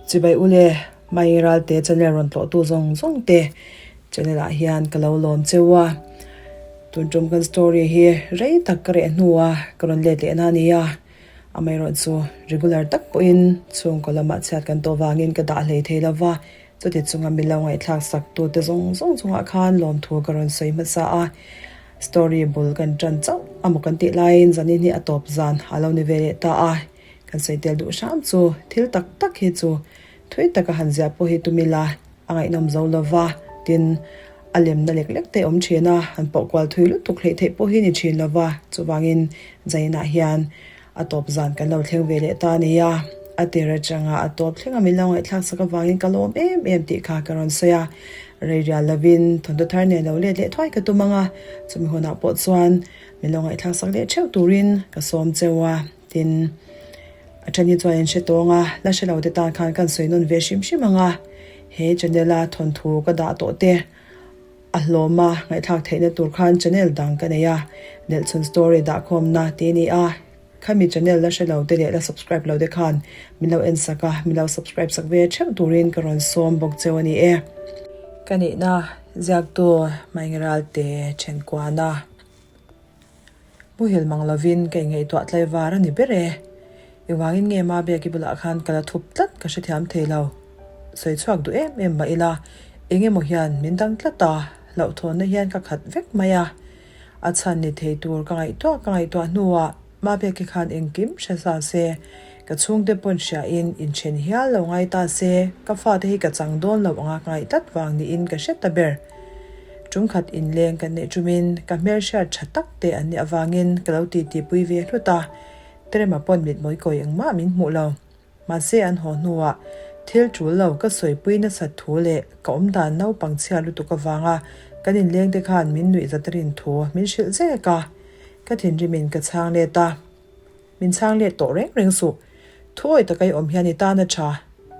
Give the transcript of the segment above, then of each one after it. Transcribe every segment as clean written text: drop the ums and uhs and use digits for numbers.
Chibai ule, Mai Ralte channel rawn tlawhtu zawng zawng te channel ah hian ka lo lawm cheu a. Tun tum kan story hi rei tak ka reh hnua ka rawn let leh na a ni a. Amaherawhchu regular tak pawhin chhungkaw lamah chhiat kan tawh vangin ka dah hlei thei lova, chuti chunga mi lo ngaihthlak sak tute zawng zawng chungah khan lawmthu ka rawn sawi hmasa a. Story bul kan tan chauh amaw kan tih laiin zanin hi a tawp zan a lo ni ve leh ta a. Kan sawi tel duh hram chu thil tak tak hi chu thui taka han ziah pawh hi tum ila a ngaihnawm zo lova, tin a lemna lek lek te awm thin a, han pawh kual thui lutuk hleih theih pawh hi ni thin lova, chuvangin Zainah hian a tawp zan kan lo thleng ve leh ta a ni a, a tir atanga a tawp thleng a min lo ngaihthlak sak avangin ka lawm em em tih kha ka rawn sawi a, rei rial lovin thawmhnaw thar nen lo let leh thuai ka tum ang a, chumi hunah pawh chuan min lo ngaihthlak sak leh theuh turin ka sawm cheu a. Tin, a then hi chuan in hre tawng a, la hre lo te tan khan kan sawi nawn ve hrim hrim ang a, he channel a thawnthu ka dah tawh te a hlawm a, ngaihthlak theihna tur khan channel dang ka nei a, Nelchhun story dahkhawmna tih a ni a, khami channel la hre lo te leh la subscribe lo te khan min lo en sak a, min lo subscribe sak ve theuh turin ka rawn sawm bawk cheu a ni e. Ka nihna ziaktu Maingeralte Thenkuana. Muhil mang lovin ka ingaihtuah tlaivar a ni ber e. Engvangin nge Mabiaki bulah khan ka la thup tlat ka hrethiam thei lo. Sawi chhuak duh em em mah ila, eng emaw hian min dang tlat a, hlauhthawnna hian ka khat vek mai a. A chhan ni thei tur ka ngaihtuah ka ngaihtuah hnuah Mabiaki khan engkim hre sa se, ka chhungte pawn hriain inthen hial lo ngai ta se, ka fate hi ka chang dawn lo anga ka ngaih tlat vang niin ka hre ta ber. Ṭumkhat inleng kan neih ṭumin ka hmelhriat ṭha tak te an nih avangin ka lo titipui ve hlut a, Terema pawn mitmawi kawi engmah min hmuh lo. Mahse an haw hnuah thil ṭul lo ka sawipui nasat thu leh ka awmdan naupang chhia lutuk avanga kan inleng te khan min nuih zat rin thu min hrilh zek a, ka thinrimin ka chhang let a. Min chhang let tawh reng reng suh. Thu awih taka i awm hian i tan a ṭha.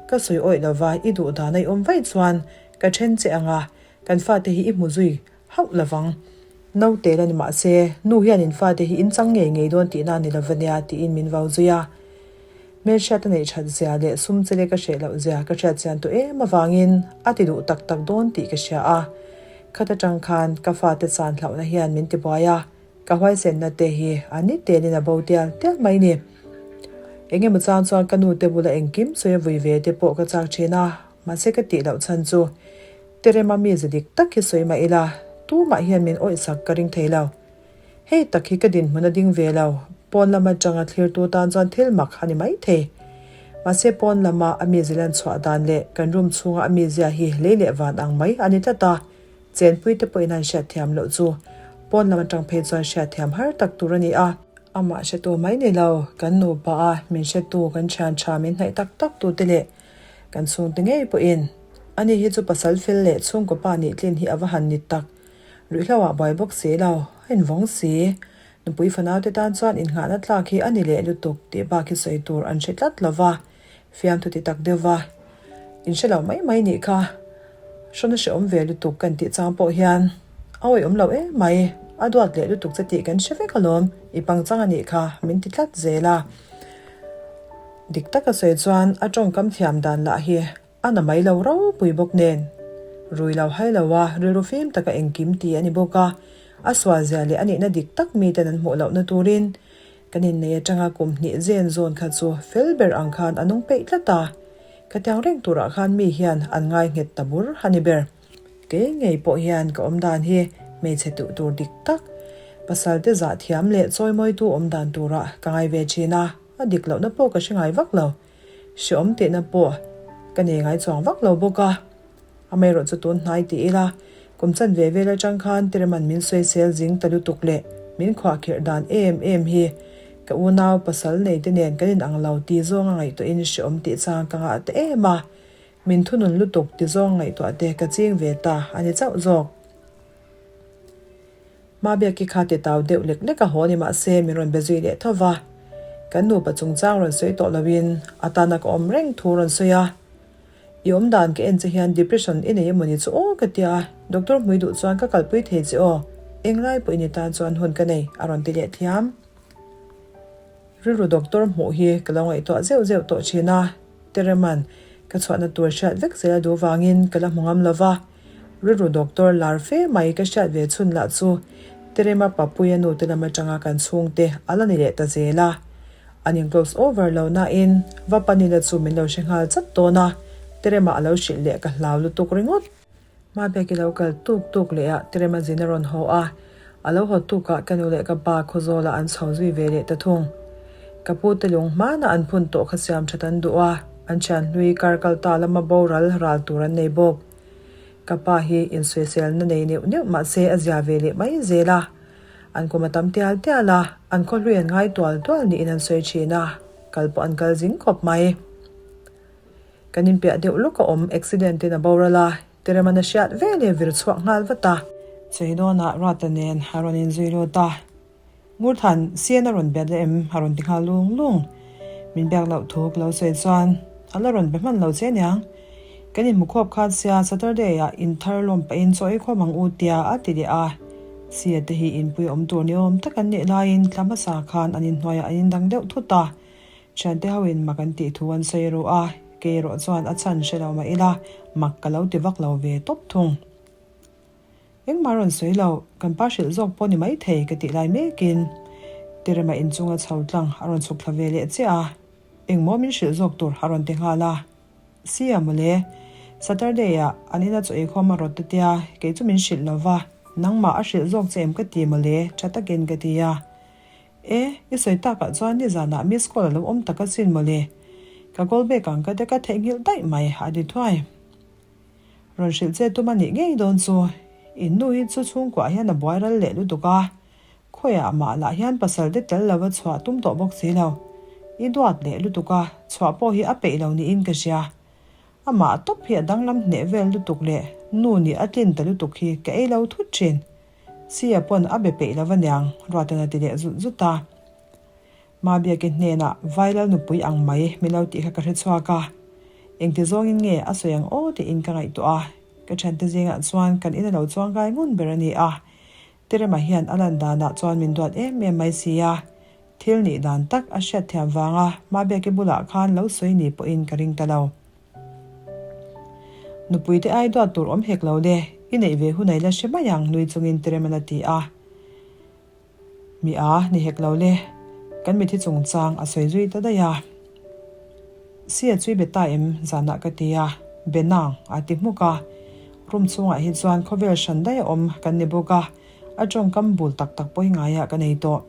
Ka sawi awih lova i duh dana i awm vaih chuan ka ṭhen che ang a, kan fate hi i hmu zui hauh lovang. Naute la ni mah se, nu hian in fate hi in chang ngei ngei dawn tihna a ni lova nia tiin min vau zui a. Hmelhriat a neih ṭhat zia leh sum chele ka hreh loh zia ka hriat chian tawh em avangin a ti duh tak tak dawn tih ka hria a. Khat aṭang khan ka fate chan hlauhna hian min tibuai a. Ka huaisenna te hi a ni telin a bo tial tial mai ni. Eng emaw chang chuan ka nu te bula engkim sawi a vui ve te pawh ka chak thin a, mahse ka tih loh chhan chu Terema mize dik tak hi sawi mah ila, tumah hian min awihsak ka ring thei lo. Hei tak hi ka dinhmun a ding ve lo, pawn lam atanga thlirtu tan chuan thil mak a ni mai thei. Mahse pawn lama a mize lan chhuah dan leh kan room chhunga a mizia hi lei leh van ang mai a ni tlat a. Chenpui te pawhin an hriatthiam loh chu pawn lam atang phei chuan hriatthiam har tak tur a ni a. Amah hretu mai ni lo, kan nupa a min hretu, kan thian tha min hnaih tak tak tu te leh kan chhungte ngei pawhin ani hi chu pasal fel leh chhungkaw pa nih tlin hi a va han ni tak. Ruihhlo ah buai bawk si lo, a invawng si. Nupui fanau te tan chuan innghahna tlak hi a ni leh lutuk tih bak hi sawi tur an hre tlat lo va. Fiamthu ti tak deuh va, In hre lo mai mai nih kha. Hrawn a hrehawm ve lutuk kan tih chang pawh hian a awihawm lo em mai, a duat leh lutuk che tih kan hre vek alawm, i pangchang a nih kha min ti tlat zel a. Dik taka sawi chuan a tawngkam thiam dan lah hi a na mai lo ropui bawk nen. Rui lo hai lo a, rilru fim taka engkim ti a ni bawk a, a sual zia leh a nihna dik tak miten an hmuh lohna turin Kan innei atanga kum hnih zen zawn kha chu fel ber ang khan a nung peih tlat a, khatiang reng turah khan mi hian an ngai nghet ta bur a ni ber. Kei ngei pawh hian ka awm dan hi hmeichhe tuh tur dik tak, pasal te zah thiam leh chawimawitu awm dan turah ka ngai ve thin a, a dik lohna pawh ka hre ngai vak lo. Hreawm tihna pawh ka nei ngai chuang vak lo bawk a. Amaherawhchu tun hnai ti ila, kum chan ve vel atang khan Tireman min sawisel zing ta lutuk leh min khuahkhirh dan em em hi ka unau pasal nei te nen kan inang lo ti zawng a ngaihtuahin hreawm tih chang ka ngah ta em a, min thunun lutuk ti zawng ngaihtuah te ka ching ve ta a ni chauh zawk. Mabiaki kha ti tau deuh lek lek a haw ni mahse min rawn be zui leh tho va, kan nupa chungchang rawn sawi tawh loin a tana ka awm reng thu rawn sawi a. I awm dan ka en che hian depression i nei emawni chu aw ka tia, doctor hmui duh chuan ka kalpui thei che aw, englai pawhin i tan chuan hun ka nei a rawn ti leh thiam. Rilru doctor hmuh hi ka lo ngaihtuah zeuh zeuh tawh thin a, Tereman. Ka chhuahna tur hriat vek zel a duh vangin ka la hmu ngam lo va. Rilru doctor lar fe mai ka hriat ve chhun lah chu Terema Papuia nu te lam atanga kan chhungte a la ni leh ta zel a. An in close over lo nain va panila chu min lo hre nghal chat dawn a, Terema a lo hrilh leh ka hlau lutuk ringawt. Hmabek i lo kal tuk tuk leh a Terema zin a rawn haw a, a lo haw tukah ka nu leh ka pa Khawzawla an chho zui ve leh ta thung. Ka pu te lung hmana an phun tawh kha siam that an duh a, an thian hlui kar kal ta lama boral ral tur an nei bawk. Ka pa hi insawiselna nei neuh neuh mah se a zia ve leh mai zel a. An kum a tam tial tial a, an khawhlui an ngai tual tual niin an sawi thin a, kal pawh an kal zing khawp mai. Kan inpiah deuh lawk a awm, accident in a boral a, Teremana hriat ve leh vir chhuak nghal vat a. Cheidawnah Ruata nen a rawn inzui lut a. Ngurthan, CN a rawn bet em? a rawn ti nghal lung lung. Min biak loh thu ka lo sawi chuan a la rawn be hman lo che aniang. Kan inhmu khawp khan sia Saturday ah in thar lawm pahin chaw ei khawm ang u tia a ti leh a. Sia te hi inpui awm tur ni awm tak an nih laiin thla hmasa khan an inhnuaiah an indang deuh thut a. Thiante ho in mak an tih thu an sawi ru a, kei erawh chuan a chhan hre lo mah ila mak ka lo ti vak lo ve tawp thung. Engmah rawn sawi lo, kan pa hrilh zawk pawh ni maithei ka tih lai mekin Terema inchunga chho tlang a rawn chhuk thla ve leh chiah a, engmaw min hrilh zawk tur a rawn ti nghal a. Sia mawle, Saturday ah an ina chaw eikhawm a rawt ta tia, kei chu min hrilh lo va, nangmah a hrilh zawk che em ka ti mawle, tha takin ka ti a. E, i sawi takah chuan nizanah miss call a lo awm tak asin mawle, ka call back ang ka ti ka theihnghilh daih mai a ti thuai. Rawn hrilh che tum a nih ngei dawn chu. In nu hi chu chhungkuah hian a buai ral leh lutuk a, khawiah mah lah hian pasal te tel lova chhuah tum tawh bawk si lo. I duat leh lutuk a, chhuah pawh hi a peih lo niin ka hria. Amah tawp hi a danglam hneh vel lutuk leh nu nih a tlin ta lutuk hi ka ei lo thut thin. Sia pawn a be peih lo aniang, Ruatan a ti leh zut zut a. Mabiaki hnenah Vailal nupui ang mai min lo tih kha ka hre chhuak a, engti zawngin nge a sawi ang aw tiin ka ngaihtuah a, ka thiante zingah chuan kan in a lo chuangkai ngun ber a ni a, Terema hian a lan danah chuan min duat em em mai si a, thil nih dan tak a hriatthiam vanga Mabiaki bulah khan lo sawi ni pawhin ka ring ta lo. Nupuite ai duat tur awm hek lo le, i neih ve hunai la hre mai ang nui chungin Tereman a ti a. Mi a ni hek lo le, kan mithi chungchang a sawi zui ta daih a. Sia chui be ta em zanah ka ti a, be nang a ti hmuk a. Room chhungah hi chuan khawvel hran daih a awm kan ni bawk a, a tawngkam bul tak tak pawh hi ngaiah ka nei tawh.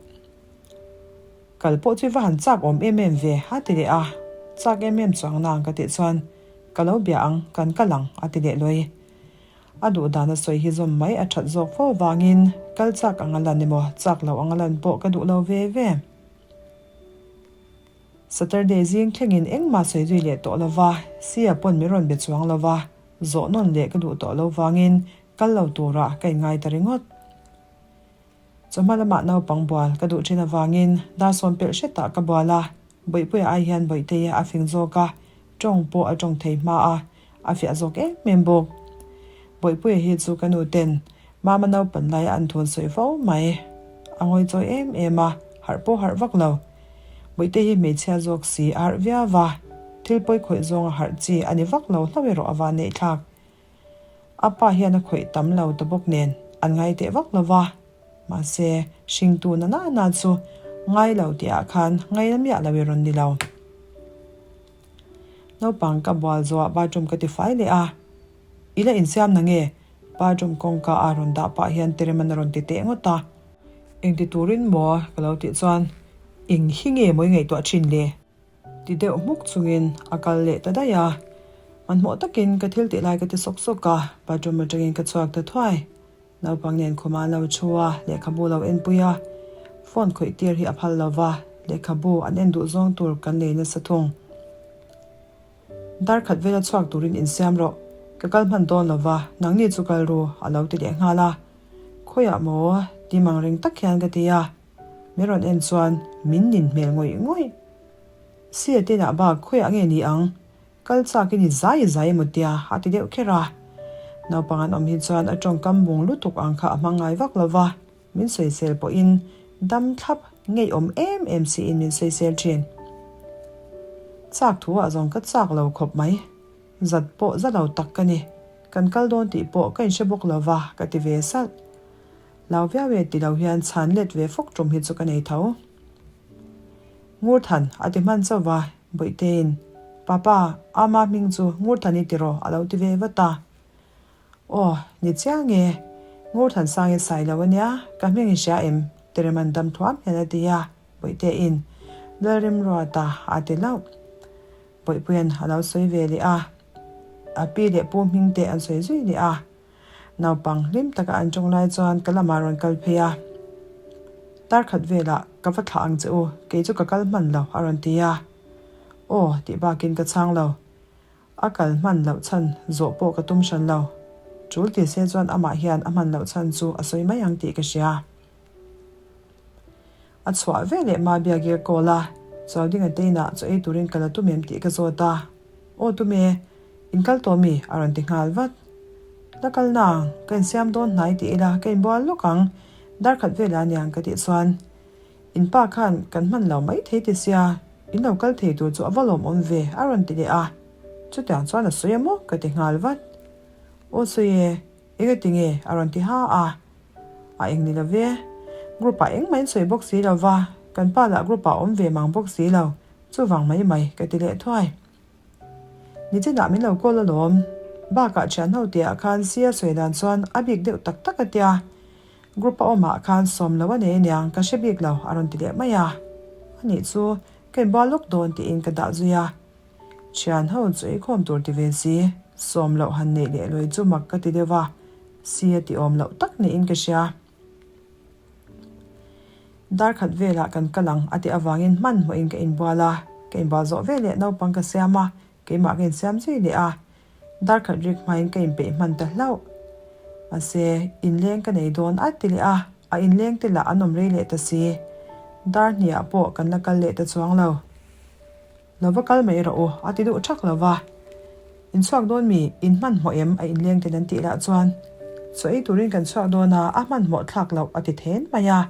Kal pawh chu i va han chak awm em em ve a ti leh a, chak em em chuang nang ka tih chuan ka lo bia ang, kan kal ang a ti leh lawi. A duh dan a sawi hi zawm mai a that zawk fo vangin kal chak ang a lan emaw chak lo ang a lan pawh ka duh lo ve ve. Saturday zing thlengin engmah sawi zui leh tawh lova, Sia pawn min rawn be chuang lova, zawh nawn leh ka duh tawh lo vangin kal lo turah ka inngai ta ringawt. Chawhma lamah naupang bual ka duh thin avangin Darsawn pelh hretah ka bual a, Bawihpuia ai hian Bawihteia a fing zawk a, tawng pawh a tawng thei hma a, a fiah zawk em em bawk. Bawihpuia hi chu ka nu ten Mama naupan laia an thun sawi fo mai. A ngawichawi em em a, harh pawh harh vak lo. Bawihte hi hmeichhia zawk si a harh viau va, thil pawi khawih zawnga harh chi a ni vak lo hlauh erawh a van neih thlak. A pa hian a khawih tam lo ta bawk nen an ngai teh vak lo va, mahse hringtu na na na chu ngai lo tih ah khan ngaina miah lo i rawn ni lo. Naupang ka bual zawh ah bathroom ka ti fai leh a, I la insiam na nge? Bathroom kawngka a rawn dah pah hian Tereman a rawn ti teh ngawt a. Engti turin maw? ka lo tih chuan eng hi nge maw i ngaihtuah thin le? Ti deuh hmuk chungin a kal leh ta daih a. Hmanhmawh takin ka thil tih lai ka ti sawk sawk a, bathroom atangin ka chhuak ta thuai. Naupang nen khumah an lo thu a, lehkhabu lo enpui a. Phone khawih tir hi a phal lo va, lehkhabu an en duh zawng tur kan lei nasa thung. Dar khat vela chhuak turin insiam rawh, ka kal hman dawn lo va, nangni chu kal ru, a lo ti leh nghal a. Khawiah maw? ti mang reng tak hian ka ti a. Min rawn en chuan min nin hmel ngawih ngawih. Sia tinah bak khawiah nge ni ang? Kal chak i ni zai zai emaw tia a ti deuh kher a. Naupang an awm hi chuan a tawngkam bung lutuk ang kha a hmang ngai vak lo va, min sawisel pawhin dam thlap ngeiawm em em siin min sawisel thin. Chak thu ah zawng ka chak lo khawp mai. Zat pawh za lo tak ka ni. Kan kal dawn tih pawh ka inhre bawk lo va, ka ti ve salh. Lau viau e ti lo hian chhan let ve fawk tum hi chu ka nei tho. Ngurthan a ti hman chauh va, Bawihteiin, Papa, ama hming chu Ngurthan i ti rawh a lo ti ve vat a. Aw, ni chiang e, Ngurthan sang i sai lo ania, ka hming i hria em? Tereman dam thuam hian a ti a, Bawihteiin, Lalrimruata a ti lauh. Bawihpuian a lo sawi ve leh a, a pi leh pu hming te an sawi zui leh a. Naupang hlim taka an tawng lai chuan ka lamah rawn kal phei a, Dar khat velah ka va thlah ang che u, kei chu ka kal hman lo a rawn ti a. Aw tih bakin ka chhang lo. A kal hman loh chhan zawh pawh ka tum hran lo. Tul ti se chuan amah hian a hman loh chhan chu a sawi mai ang tih ka hria. A chhuah ve leh ma biak i ka call a, Chuaudinga te inah chaw ei turin ka la tum em tih ka zawt a, Aw tum e, in kal tawh mi? a rawn ti nghal vat. La kal nang, ka insiam dawn hnai ti ila ka inbual lawk ang, dar khat velah aniang ka tih chuan in pa khan kan hman lo mai thei ti sia, in lo kal thei tur chu a va lawmawm ve a rawn ti leh a, chutiang chuan a sawi a maw ka ti nghal vat. Aw sawi e, engati nge? a rawn ti ha a. A eng ni lo ve. Group ah engmah in sawi bawk si lo va, kan pa lah group ah awm ve mang bawk si lo, chuvang mai mai ka ti leh thuai. Nichinah min lo call alawm. Bakah thian ho tihah khan sia sawi dan chuan a bik deuh tak tak a tia. Group a awmah khan sawm lo a nei aniang ka hre bik lo a rawn ti leh mai a. Anih chu ka inbual lawk dawn tiin ka dah zui a. Thian ho chu ei khawm tur ti ve si, sawm loh han neih leh lawi chu mak ka ti deuh va, si a ti awm loh tak niin ka hria. Dar khat velah kan kal ang a tih avangin hmanhmawhin ka inbual a, ka inbual zawh veleh naupang ka siam a, keimah ka insiam zui leh a. Dar khat rik hmain ka inpeih hman ta hlauh. Mahse, inleng ka nei dawn a ti leh a, a inleng te lah an awm rei leh ta si. Dar hniah pawh kan la kal leh ta chuang lo. Lo va kal mai rawh u, a ti duh thak lo va. In chhuak dawn mi, in hmanhmawh em? a inleng ten an tih lah chuan, Chaw ei turin kan chhuak dawn a, a hmanhmawh thlak loh, a ti then mai a.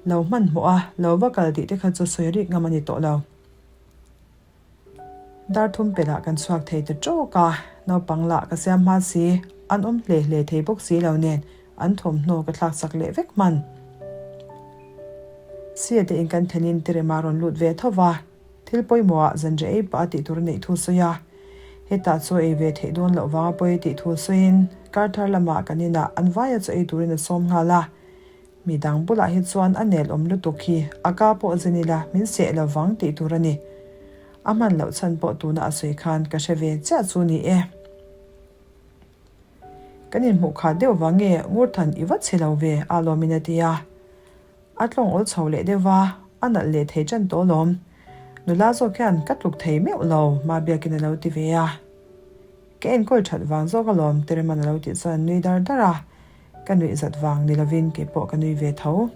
Lo hmanhmawh a, lo va kal tih te kha chu sawi rik ngam a ni tawh lo. Dar thum pelh ah kan chhuak thei ta tawk a, naupang lah ka siam hma si, an awm hle hle thei bawk si lo nen, an thawmhnaw ka thlak sak leh vek hman. Sia te in kan thlenin Terema rawn lut ve tho va, thil pawimawhah zanriah ei pah a tih tur a neih thu sawi a. Hetah chaw ei ve theih dawn loh vanga pawi tih thu sawiin kar thar lamah kan inah an vaia chaw ei turin a sawm nghal a. Mi dang bulah hi chuan a nel awm lutuk hi a ka pawh zin ila min seh lo vang tih tur a ni. A hman loh chhan pawh tuna a sawi khan ka hre ve chiah chu ni e. Kan inhmuh khat deuh vang nge Ngurthan i va chhe lo ve a lawmin a ti a. A tlawng awl chho leh deuh va, a nalh leh thei ṭan tawh alawm. Nula zawk hian ka tluk thei meuh lo, Mabiakin a lo ti ve a. Ka enkawl ṭhat vang zawk alawm, Tereman a lo tih chuan nui dar dar a. Ka nuih zat vang ni lovin kei pawh ka nui ve tho.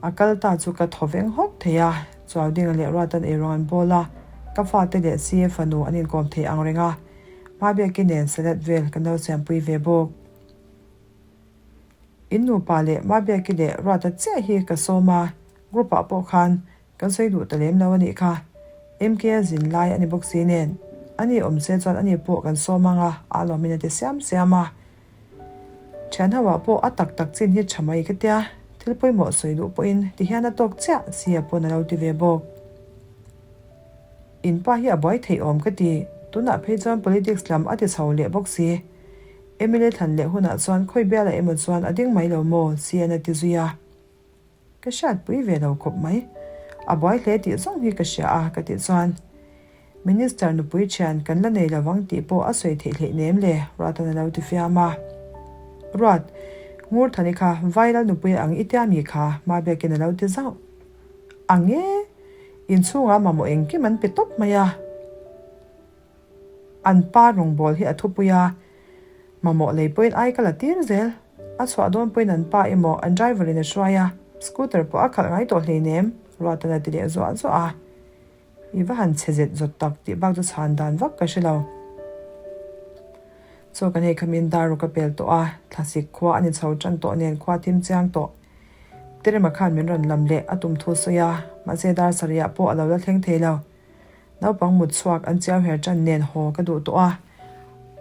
A kal ta chu ka thaw veng hawk thei a, Chuaudinga leh Ruatan eirawng an bawl a, ka fate leh CA fanu an inkawm thei ang reng a, Mabiaki nen salad vel kan lo siampui ve bawk. In nupa leh Mabiaki leh Ruata chiah hi ka sawm a, group ah pawh khan Kan sawi duh ta lem lo a nih kha. MK a zin lai a ni bawk si nen, a ni awm se chuan ani pawh kan sawm ang a, a lawmin a ti siam siam a. Thian ho ah pawh a tak tak chin hi tha mai ka tia, thil pawimawh sawi duh pawhin ti hian a tawk chiah sia pawn a lo ti ve bawk. In pa hi a buai theih awm ka ti, tunah phei chuan politics lam a ti chho leh bawk si. Mla thlan leh hunah chuan khawi bialah emaw chuan a ding mai lo maw? CN a ti zui a. Ka hriatpui ve lo khawp mai. A buai hle tih zawng hi ka hria a ka tih chuan Minister nupui thian kan la nei lovang tih pawh a sawi theih hleih nem le Ruatan a lo ti fiam a. Ruat, Ngurthani kha Vailal nupui ang i tia mi kha Mabiakin a lo ti zauh. Ang e, inchhungah mamawh engkim an pe tawp mai a. An pa rawngbâwl hi a thupui a, mamawh lei pawhin ai ka la tir zel. A chhuah dawn pawhin an pa emaw an driver in a hruai a, scooter pawh a khalh ngai tawh hleinem, Ruatan a ti leh zuah zuah a. I va han chhe zet zawt tak tih bak chu chhan dan vak ka hre lo. Chaw kan ei khamin dar ruk a pel tawh a, thlasik khua a ni chho tan tawh nen khua thim chiang tawh. Terema khan min rawn lam leh a tum thu sawi a, mahse dar sarihah pawh a lo la thleng thei lo. Naupang mut chhuak an chiau her ṭan nen haw ka duh tawh a,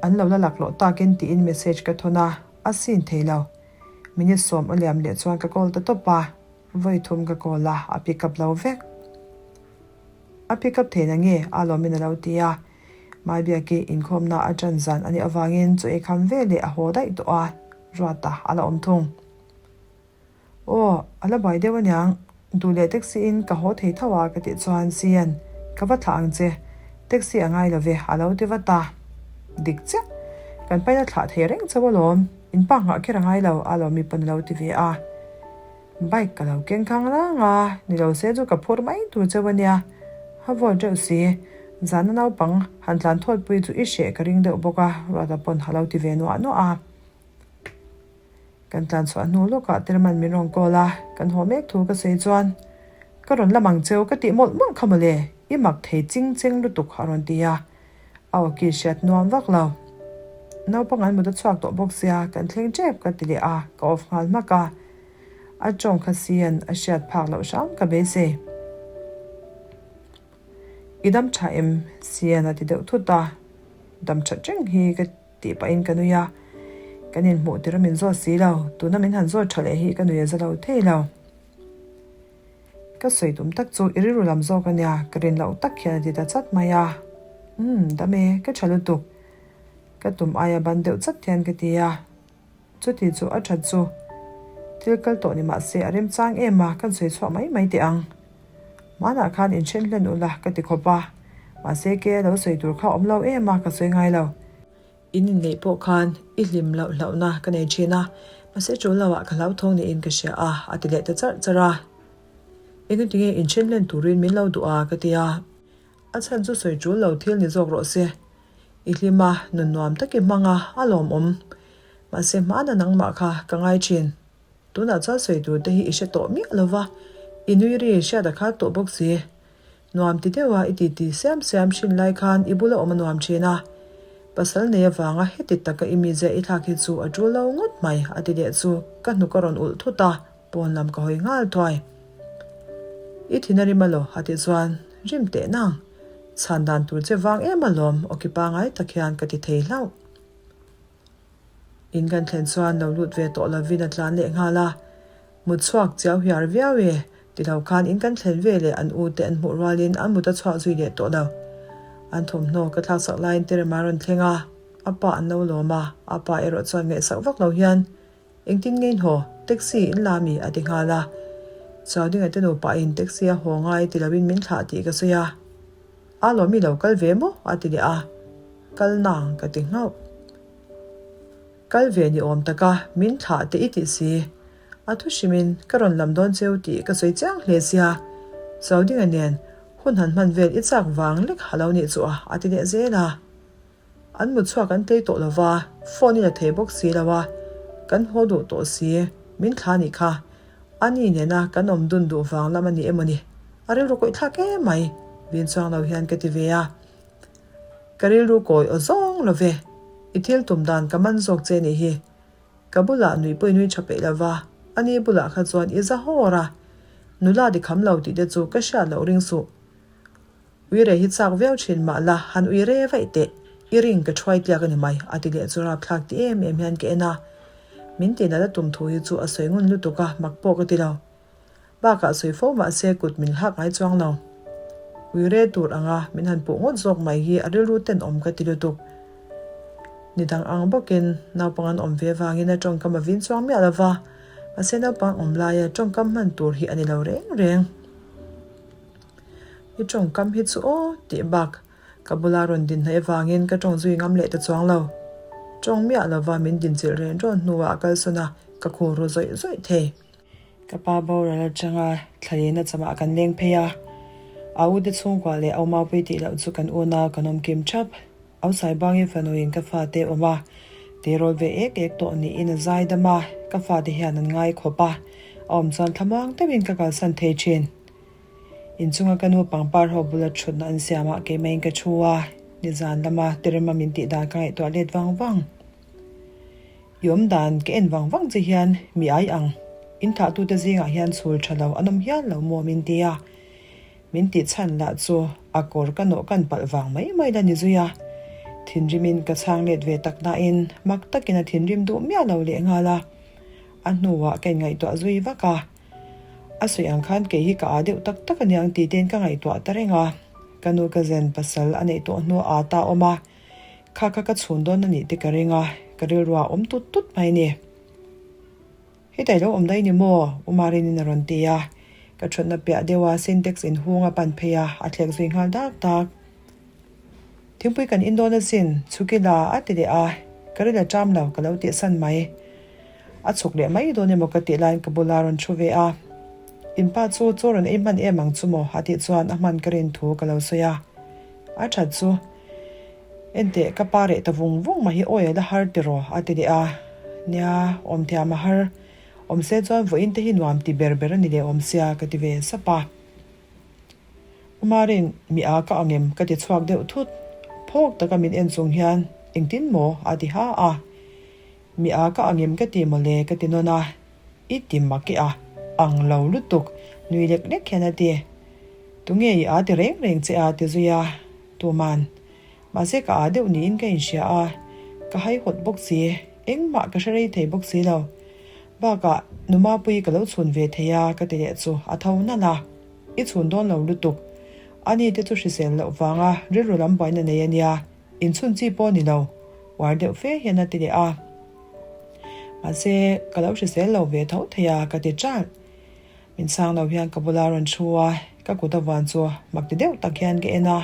an lo la laklawh takin tiin message ka thawn a, a sin thei lo. Minute sawm a liam leh chuan ka call ta tawp a, vawi thum ka call a, a pick up lo vek. A pick up theihna nge a lawmin a lo ti a, Maibiaki inkhawmna a ṭan zan a nih avangin chaw ei kham veleh a haw daih tawh a, Ruata a la awm thung. Aw, a la buai deuh aniang, duh leh taxi in ka haw thei tho a ka tih chuan Sian, ka va thlah ang che, taxi a ngai lo ve a lo ti vat a. Dik chiah, kan paina thlah thei reng chauh alawm, in pa nghah kher a ngai lo a lawm mi pawn a lo ti ve a. Bike ka lo keng khang lang a, ni lo se chu ka phur mai tur chauh ania, a vawt reuh si, zana naupang han tlan thawtpui chu i hreh ka ring deuh bawk a, Ruata pawn a lo ti ve nuah nuah a. Kan tlan chhuah hnu lawkah Terman min rawn call a, kan haw mek thu ka sawi chuan, Ka rawn lam ang cheu ka tih mawlh mawlh kha mawle, i mak thei ching cheng lutuk a rawn ti a, a aw ki hriat nuam vak lo. Naupang an mut a chhuak tawh bawk sia, kan thleng tep ka ti leh a, ka off nghal hmak a. A tawng kha sian a hriat phak loh hram ka beisei. I dam tha em? Sian a ti deuh thut a, dam that reng hi ka Tih pahin ka nui a, kan inhmuh tir a min zawt si lo, tuna min han zawt tha leh hi ka nui a za lo thei lo. Ka sawi tum tak chu i rilru lam zawk a nia, ka rin loh tak hian a ti ta chat mai a. Umm, dam e, ka tha lutuk. Ka tum aia ban deuh chat hian ka ti a. Chuti chu a that chu. Thil kal tawh ni mah se a remchang em a, kan sawi chhuah mai mai teh ang. Hmanah khan inthen hlen ula ka ti khawp a, mahse ke lo sawi tur kha awm lo em a ka sawi ngai lo. In inneih pawh khan i hlim loh hlauhna ka nei thin a, mahse tul lo ah ka hlauthawng niin ka hria a, a ti leh ta charh charh a. Engatinge inthen hlen turin min lo duh a ka ti a. A chhan chu sawi tul lo thil ni zawk rawh se. I hlim a, nun nuam tak i hmang a, a lawmawm. Mahse hmana nangmah kha ka ngai thin. Tunah chuan sawi tur te hi i hre tawh miah lo va, i nui ri hriat a khat tawh bawk si. Nuam ti deuha i titi siam siam thin lai khan i bula awm a nuam thin a. Pasal nei avanga heti taka i mizia i thlak hi chu a tul lo ngawt mai a ti leh chu ka hnuk a rawn ulh thut a, pawn lam ka hawi nghal thuai. I thin a rim alaw a tih chuan rim teh nang. Chhan dan tur che vang em alawm awki pangai tak hian ka ti thei hlauh. In kan thlen chuan lo lut ve tawh lovin a tlan leh nghal a, mut chhuak chiau hiar viau e ti lo khan in kan thlen ve leh an u te an hmuh rualin an mut a chhuak zui leh tawh lo. An thawmhnaw ka thlaksak laiin Terema rawn thleng a, a pa an lo lawm a, a pa erawh chuan ngaihsak vak lo hian Engtin nge in haw? Taxi in la mi? a ti nghal a. Chaudinga te nupa in taxi a haw ngai ti lovin min thlah tih ka sawi a. A lawm i lo kal ve maw? a ti leh a. Kal nang ka ti nghauh. Kal ve ni awm taka min thlah teh i tih si. A thu hrimin ka rawn lam dawn cheu tih ka sawi chiang hle sia. Chaudinga nen hun han hman vel i chak vang lek ha lo nih chu a a ti leh zel a. An mut chhuak an tlei tawh lo va, phone in a thei bawk si lo a, kan haw duh tawh si, min thla nih kha. A ni nena kan awm dun duh vang lam a ni emaw ni? A rilru kawih thlak em mai, vin chuang lo hian ka ti ve a. Ka rilru kawi aw zawng lo ve, i thil tum dan ka man zawk che nih hi. Ka bulah nui pawh i nui tha peih lo va, a ni bulah kha chuan i za hawr a. Nula di kham lo tih te chu ka hriat loh ring suh. Uire hi chak viau thin mah la, han uire vaih teh, i ring ka thuai tliak a ni mai, a ti leh chu rapthlak ti em em hian ka en a. Min ti nat a tum thu hi chu a sawi ngun lutuk a, mak pawh ka ti lo. Bakah sawi fo mah se kut min hlak ngai chuang lo. Uire tur anga min han puh ngawt zawk mai hi a rilru tenawm ka ti lutuk. Ni dang ang bawkin naupang an awm ve vangin a tawngkam a vin chuang miah lo va, mahse naupang awm laia tawngkam hman tur hi a ni lo reng reng. I tawngkam hi chu aw tih bak ka bula rawn din hnaih avangin ka tawng zui ngam leh ta chuang lo. Tawng miah lova min dinchilh ren rawn hnuah a kalsawn a, ka khur ru zawih zawih thei. Ka pa boral atanga thlalehna chamah kan leng phei a, a ute chhungkua leh a umaupui tih loh chu kan unau kan awm kim thap. Ausai bangin fanuin ka fate awm a, tirawl ve ek ek tawh niin a zai dam a, ka fate hian an ngai khawp a, a awm chuan thlamuang deuhin ka kalsan thei thin. Inchunga ka nu pangpar ho bula thutna an siamah keimah in ka thu a, nizan lama Terema min tih dan ka ngaihtuah let vang vang. I awm dan ka en vang vang che hian mi ai ang, in thlahtute zingah hian chhul tha lo an awm hial lo maw min ti a. Min tih chhan lah chu a kawr ka nawh kan palh vang mai mai la ni zui a. Thinrimin ka chhang let ve tak nain mak takin a thinrim duh miah lo leh nghal a. A hnuah ka inngaihtuah zui vak a. A sawi ang khan kei hi ka aa deuh tak tak aniang tih tein ka ngaihtuah ta reng a. Ka nu ka zen pasal a neih tawh hnu aa ta awm a. Kha kha ka chhun dawn a nih te ka ring a, ka rilru a awm tut tut mai ni. Hetai lo awm daih ni maw? U Marinin a rawn ti a. Ka thutna piah deuh a Sintex inhung a pan phei a, a thlek zui nghal dak dak. Thingpui kan in dawn asin, chhukila a ti leh a, ka ril a ṭam lo ka lo tihsan mai. A chhuk leh mai dawn emaw ka tih laiin ka bula rawn thu ve a. In pa chu chaw rawn ei hman em ang chu maw? a tih chuan a hman ka rin thu ka lo sawi a. A ṭhat chu. Enteh, ka pa reh ta vung vung mai hi awi a la har tiraw? a ti leh a. Nia, awm thiam a har. Awm se chuan vawiin te hi nuam ti ber ber a ni leh awm sia ka ti ve sap a. Umarin, mi a ka ang em? ka ti chhuak deuh thut. Phawk taka min en chung hian, Engtin maw? a ti ha a. Mi a ka ang em ka ti mawle ka ti nawn a. I ti mak i a ang lo lutuk, nui lek lek hian a ti. Tunge i a ti reng reng che a ti zui a. Tuman, mahse ka aa deuh niin ka inhria a, ka haihawt bawk si, engmah ka hre rei thei bawk si lo. Bakah, nu Mapuii ka lo chhun ve thei a ka ti leh chu a tho nalh a, I chhun dawn lo lutuk. Ani te chu hrisel loh vanga rilru lam buaina nei a nia, inchhun chi pawh a ni lo, uar deuh fe hian a ti leh a. Mahse, ka lo hrisel lo ve tho thei a ka ti ṭalh. Min chhang lo hian ka bula rawn thu a, ka kut a vuan chu mak ti deuh tak hian ka en a.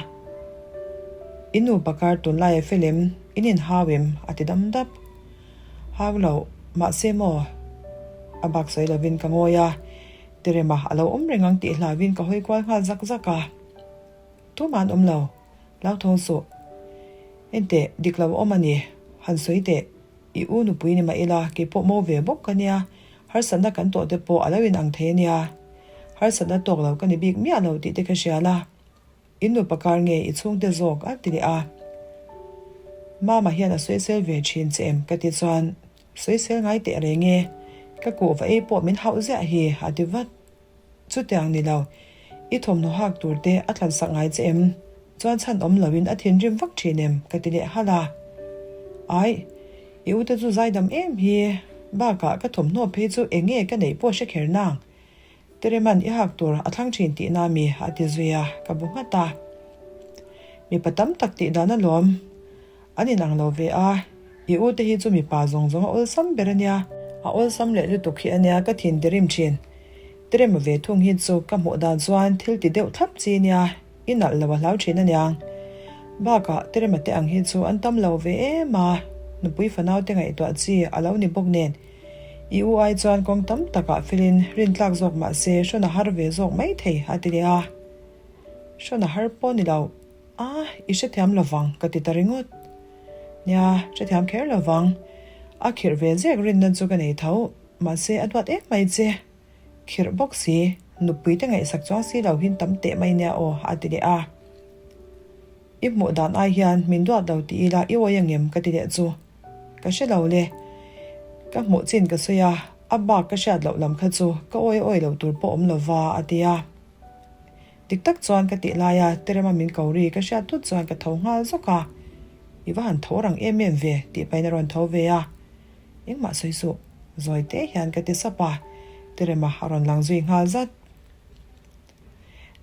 I nu pakar tunlai a fel em? In inhau em? a ti dam dap. Hau lo, mahse maw? A bak sawi lovin ka ngawi a, Terema a lo awm reng ang tih hlauhin ka hawi kual nghal zak zak a. Tumah an awm lo, hlauthawng suh. Enteh, dik lo a awm a ni, han sawi teh. I u nupui ni mah ila, kei pawh mo ve bawk ka nia, harsatna kan tawh te pawh a lo in ang thei a nia. Harsatna tawk lo ka ni bik miah lo tih te ka hria la. In nupa kar nge i chhungte zawk a ti leh a. Mama hian a sawisel ve thin che em ka ti chuan, Sawisel ngai teh reng e, ka kuhva ei pawh min hauh ziah hi a ti vat. Chutiang ni lo, i thawmhnaw hak tur te a thlan sak ngai che em? Chuan chhan awm loin a thinrim vak thin em? ka ti leh halh a. Aih, i ute chu zaidam em hi, bakah ka thawmhnaw phei chu eng nge ka neih pawh hre kher nang. Tereman i hak tur a thlang thin tihna mi a ti zui a, ka bu nghat a. Mipa tam tak tih dan alawm. An inang lo ve a, i u te hi chu mipa zawng zawng a awlsam ber a nia. A awlsam leh lutuk hi a nia ka thin tirim thin. Tirem ve thung hi chu ka hmuh dan chuan thil ti deuh thlap chi nia, i nalh lo a hlau thin a niang. Bakah Tirema te ang hi chu an tam lo ve em a, nupui fanau te ngaihtuah chi a lo ni bawk nen. I u ai chuan kawng tam takah felin rintlak zawk mah se hrawn a har ve zawk mai thei a ti leh a. Hrawn a har pawh ni lo. A, i hrethiam lovang ka ti ta ringawt. Nia, hrethiam kher lovang. A khirh ve zek rinna chu ka nei tho, mahse a duat em mai che. Khirh bawk si, nupui te ngaihsak chuang si lo hin tam teh mai nia aw a ti leh a. I hmuh dan ai hian min duat lo ti ila i awi angem ka ti leh chu. Ka hre lo le. Ka hmuh chin ka sawi a, a bak ka hriat loh lam kha chu ka awi awi lo tur pawh awm lova a ti a. Dik tak chuan ka tih laia Terema min ko ri ka hriat thut chuan ka tho nghal zawk a, I va han tho rang em em ve tih pahin a rawn tho ve a, Engmah sawi suh, zawi te hian ka ti sap a, Terema a rawn lang zui nghal zat.